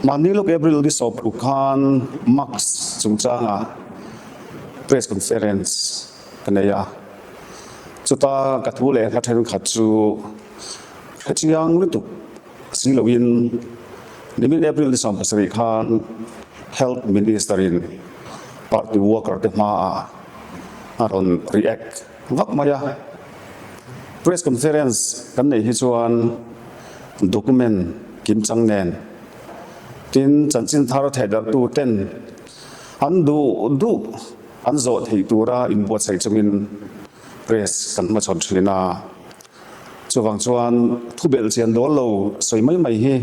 Mahni lawk April ni 60 khan Max chungchanga press conference ka nei a, chuta ka thu leh hla thenkhat chu hrechiang lutuk si loin nimin April ni 17 khan Health Minister in party worker te hmaah a rawn react vak mai a. Press conference kan neih hi chuan document kimchang nen tin chanchin thar thehdarhtu ten an duh duh an zawh theih tura inbuatsaih chungin press kan hmachhawn thin a. Chuvang chuan thu belh chian dawl lo sawi mai mai hi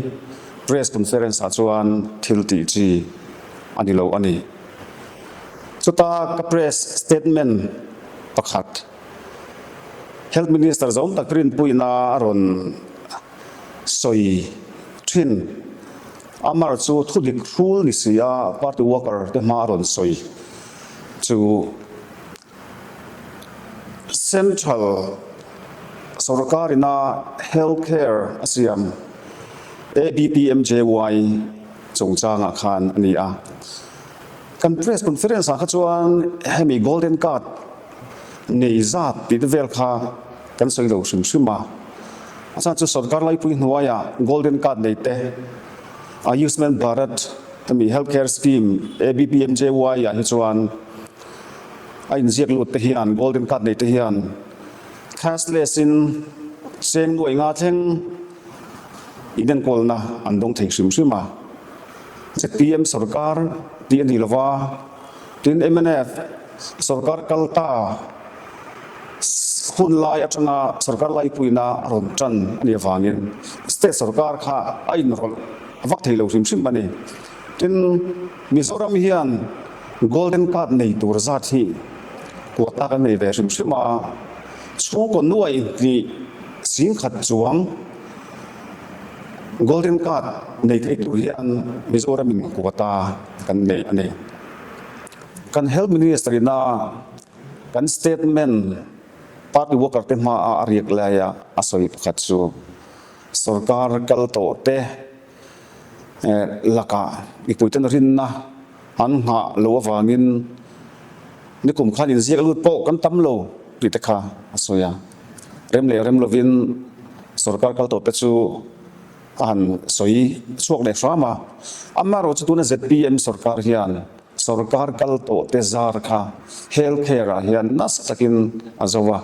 press conference ah chuan thil tih chi a ni lo a ni. Chuta ka press statement pakhat Health Minister zawm tak rinpuina a rawn sawi thin. Amar chu thu dik hrul ni si a party worker te hma a rawn sawi chu Central sorkarina health care a siam ABPMJY chungchangah khan a ni a. Kan press conference ah kha chuan hemi golden card nei zat tih te vel kha kan sawi lo hrim hrim a. A chhan chu sorkar laipui hnuaiah golden card nei te Ayushman Bharat hemi health care scheme ABPMJY ah hi chuan a inziak lut te hian golden card nei te hian cashless in cheng nuai nga thleng inenkawlna an dawng thei hrim hrim a. Zpm sorkar tih a ni lova, tin mnf sorkar kal ta hun lai atanga sorkar laipuina a rawn tan a nih avangin state sorkar kha a inrawlh vak thei lo hrim hrim a ni. Tin, Mizoram hian golden card nei tur zat hi quota kan nei ve hrim hrim a, chhungkaw nuai hnih 10,000 chuang Golden card nei thei tur hian Mizoram in quota kan nei a ni. Kan Health Minister ina kan statement party worker te hma a a riak lai a a sawi pakhat chu sorkar kal tawh te lakah mipuiten rinna an nghah lo avangin nikum khan inziak lut pawh kan tam lo tih te kha a sawi a. Rem leh rem lovin sorkar kal tawh te chu a han sawi chhuak leh hram a. Amaherawh chu tuna zpm sorkar hian sorkar kal tawh te zar kha health care ah hian nasa takin a zo a.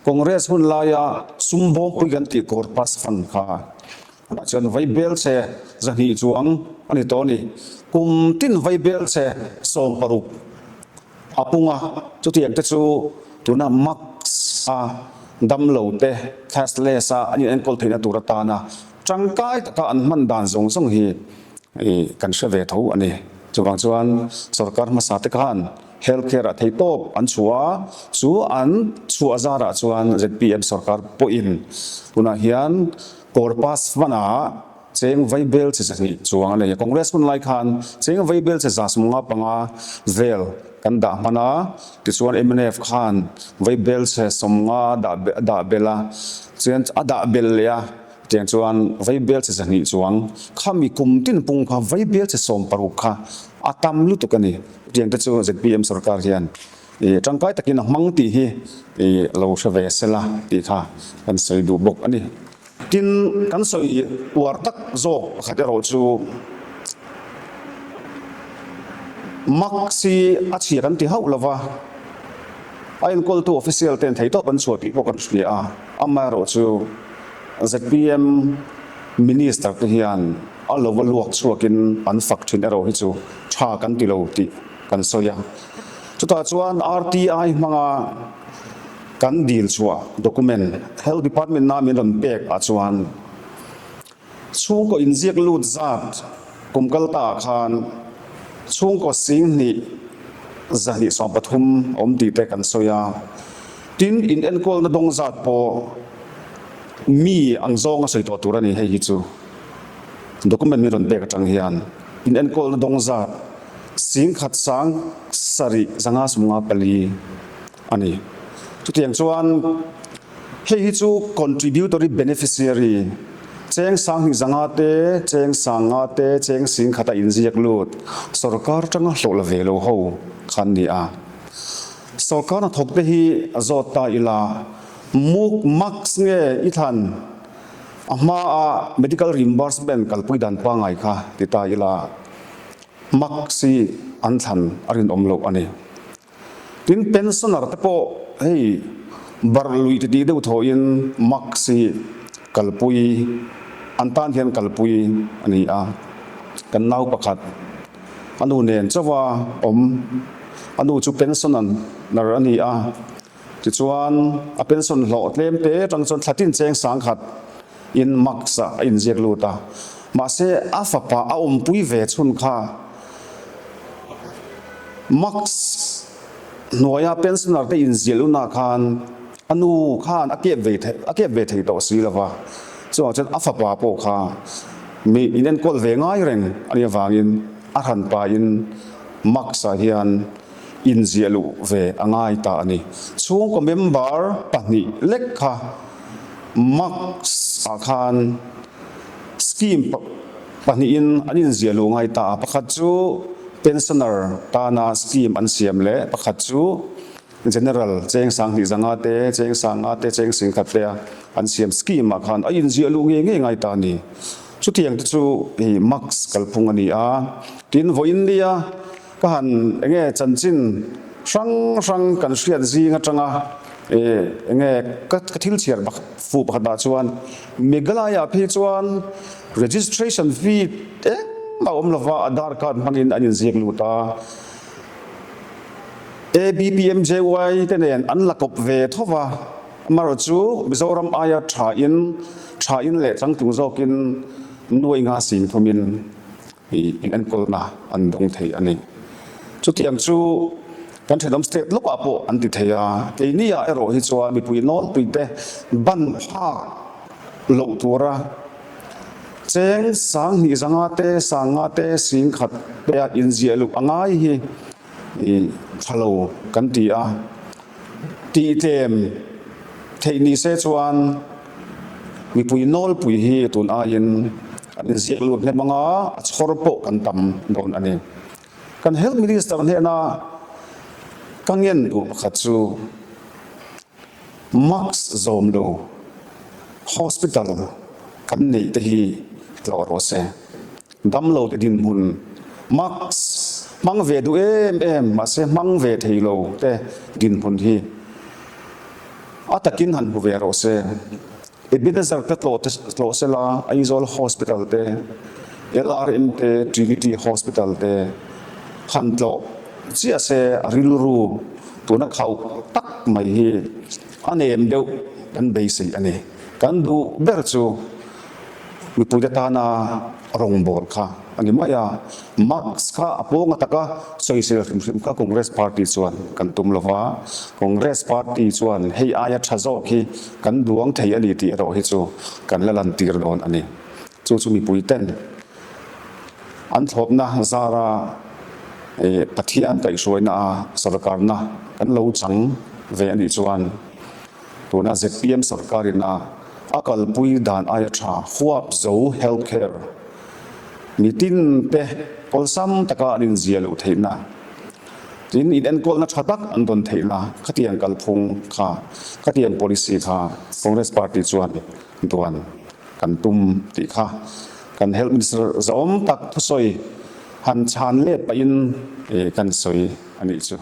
Congress hun laia sum bawngpui kan tih corpus fund kha tunah chuan vai bel che 200 chuang a ni tawh a ni. Kum tin vai bel che 16 A pung a, chutiang te chu tuna mask a damlo te cashless a an inenkawl theihna tur atana tangkai taka an hman dan zawng zawng hi kan hre ve tho a ni. Chuvang chuan sorkar hmasa te khan health care ah theihtawp an chhuah a, chu an chhuah zarah chuan zpm sorkar pawhin tunah hian corpus hmanah Cheng vai bel che 200 chuang a nei a, Congress hun lai khan cheng vai bel che 155 vel kan dah hman a, tichuan mnf khan vai bel che 50 dah dah bel a, chuan a dah bel leh a, tiang chuan vai bel che 200 chuang khami kum tin pung kha vai bel che 60 kha a tam lutuk a ni, tiang te chu zpm sarkar hian tangkai takin a hmang tih hi lo hre ve sela tih kha kan sawi duh bawk a ni. Tin, kan sawi uar tak zawk pakhat erawh chu Max hi a chhia kan ti hauh lova, a enkawltu official ten theihtawp an chhuah tih pawh kan hria a, amaherawh chu zpm Minister te hian a lova luak chhuakin an fak thin erawh hi chu tha kan ti lo tih kan sawi a. Chutah chuan RTI hmanga Kan dil chhuah document Health Department na min rawn pek ah chuan chhungkaw inziak lut zat kum kal ta ah khan chhungkaw 2113 awm tih te kan sawi a, tin in enkawlna dawng zat pawh mi ang zawng a sawi tawh tur a ni hei hi chu document min rawn pek atang hian in enkawlna dawng zat 1754. a ni. Chutiang chuan hei hi chu contributory beneficiary Cheng 2000 te, cheng 50 te, cheng 10,000 a inziak lut sorkar atanga hlawh la ve lo ho kha an ni a. Sorkar hnathawk te hi a zawt ta ila, muk max nge i thlan a hma a medical reimbursement kalpui dan pangngai kha ti ta ila, max hi an thlan a rinawm loh a ni. Tin, pensioner te pawh hei barh lui titih deuh thawhin max hi kalpui an tan hian kalpui a ni a, kan nau pakhat a nu nen chauha awm a nu chu pensioner a ni a, tichuan a pension hlawh tlem te atang chuan thla tin cheng 10,000 in max ah a inziak lut a, mahse a fapa a awmpui ve chhun kha Max hnuaia pensioner te inziah lunah khan a nu khan a kep ve a kep ve thei tawh si lova, chuvang chuan a fapa pawh kha mi inenkawl ve ngai reng a nih avangin a hranpain Max-a hian inziah luh ve a ngai ta a ni. Chhungkaw member pahnih lek kha Max-a khan scheme pahnihin an inziah luh ngai ta a, pakhat chu pensioner tana scheme an siam leh pakhat chu general cheng 2000 zanga te, cheng 50 te, cheng 10,000 te a an siam scheme ah khan a inziah luh ngei ngei ngai ta a ni. Chutiang te chu hei max kalphung a ni a, tin vawiin nia ka han enge chanchin hrang hrang kan hriat zing atanga enge ka thil chhiar fu pakhat ah chuan Meghalaya phei chuan Registration fee engmah awm lova Aadhaar card hmangin an inziak lut a, ABPMJY te nen an la kawp ve tho va, amaherawh chu Mizoram aia tha in tha in leh changtlung zawkin nuai nga sing thumin in enkawlna an dawng thei a ni. Chutiang chu kan thenawm state lawkah pawh an ti thei a, keini ah erawh hi chuan mipui nawlpui te ban phak loh tura Cheng 2000 zanga te, 50 te, 10,000 te a inziah luh a ngai hi tha lo kan ti a. Tih tlem theih ni se chuan mipui nawlpui hi tun aiin an inziak lut hnem anga a chhawr pawh kan tam dawn a ni. Kan Health Minister hnena ka ngen duh pakhat chu Mask zawm lo hospital kan neih te hi tlawh rawh se. Damlo te dinhmun mask hmang ve duh em em mahse hmang ve thei lo te dinhmun hi a takin han hmu ve rawh se. Ebenezer te tlawh te tlawh sela Aizawl hospital te, LRM te, Trinity hospital te han tlawh chiah se a rilru tuna khauh tak mai hi a nem deuh kan beisei a ni. Kan duh ber chu mipuite tana rawngbâwl kha a ni mai a, Mask kha a pawng a taka sawisel hrim hrim kha Congress party chuan kan tum lo va, Congress party chuan hei aia tha zawk hi kan duang thei a ni tih erawh hi chu kan la lantir dawn a ni. Chu chu mipuiten an thlawpna zara Pathian kaihhruaina a sorkarna kan lo chang ve a nih chuan tuna zpm sorkarin a a kalpui dan aia tha huap zo health care Mitin te awlsam taka an inzia loh theihna, tin inenkawlna tha tak an dawn theihna khatiang kalphung kha, khatiang policy kha Congress party chuan duan kan tum tih kha kan Health Minister zahawm tak thusawi han chhan let pahin kan sawi a nih chu.